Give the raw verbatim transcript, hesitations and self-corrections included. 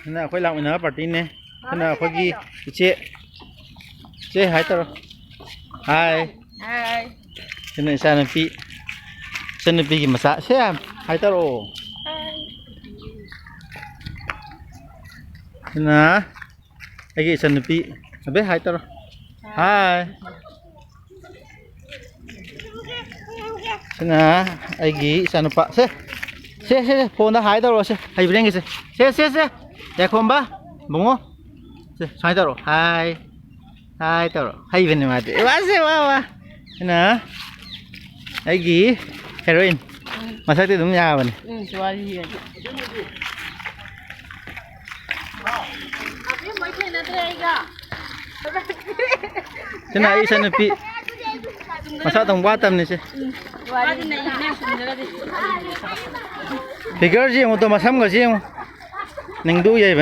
ꯁꯤꯅ ꯑꯩꯈꯣꯏ ꯂꯥꯛꯃꯤꯟꯅꯕ ꯄꯥꯔꯇꯤꯅꯦ꯫ ꯁꯤꯅ ꯑꯩꯈꯣꯏꯒꯤ ꯏꯆꯦ꯫ ꯏꯆꯦ, ꯍꯥꯏ ꯇꯧꯔꯣ꯫ ꯍꯥꯏ꯫ ꯍꯥꯏ꯫ ꯁꯤꯅ ꯏꯆꯥꯅꯨꯄꯤ꯫ ꯏꯆꯟꯅꯨꯄꯤꯒꯤ ꯃꯆꯥ꯫ ꯁꯦ, ꯍꯥꯏ ꯇꯧꯔꯛꯑꯣ꯫ ꯁꯤꯅ ꯑꯩꯒꯤ ꯏꯆꯟꯅꯨꯄꯤ꯫ ꯑꯕꯦ, ꯍꯥꯏ ꯇꯧꯔꯣ꯫ ꯍꯥꯏ꯫ ꯁꯤꯅ ꯑꯩꯒꯤ ꯏꯆꯥꯅꯨꯄꯥ꯫ ꯁꯦ, ꯁꯦ, ꯁꯦ, ꯁꯦ, ꯐꯣꯟꯗ ꯍꯥꯏ ꯇꯧꯔꯣ꯫ ꯁꯦ, ꯍꯩꯕ꯭ꯔꯥ ꯌꯦꯡꯒꯦꯁꯦ꯫ ꯁꯦ, ꯁꯦ, ꯁꯦ, ꯌꯥꯏꯈꯣꯝꯕ, ꯕꯨꯡꯉꯣ꯫ ꯁꯦ, ꯁꯨꯃꯥꯏꯅ ꯇꯧꯔꯣ꯫ ꯍꯥꯏ꯫ ꯍꯥꯏ ꯇꯧꯔꯣ꯫ ꯍꯩꯕꯅꯤ ꯃꯥꯗꯤ꯫ ꯋꯥꯁꯦ, ꯋꯥ, ꯋꯥ꯫ ꯁꯤꯅ ꯑꯩꯒꯤ ꯍꯦꯔꯣꯏꯟ꯫ ꯃꯁꯛꯇꯤ ꯑꯗꯨꯝ ꯌꯥꯕꯅꯤ꯫ ꯎꯝ, ꯋꯥꯔꯤ ꯍꯥꯏꯗꯤ꯫ ꯁꯤꯅ ꯑꯩ ꯏꯆꯟꯅꯨꯄꯤ꯫ ꯃꯁꯛ ꯑꯗꯨꯝ ꯋꯥꯠꯇꯕꯅꯤ ꯁꯦ꯫ ꯋꯥꯔꯤ ꯅꯩꯕꯅꯦ ꯁꯨꯝꯗ꯭ꯔꯗꯤ꯫ ꯐꯤꯒꯔꯁꯤ ꯌꯦꯡꯉꯨ ꯇꯣ, ꯃꯁꯝꯒꯁꯤ ꯌꯦꯡꯉꯨ꯫ ꯅꯤꯡꯗꯨ ꯌꯩꯕꯅꯤ꯫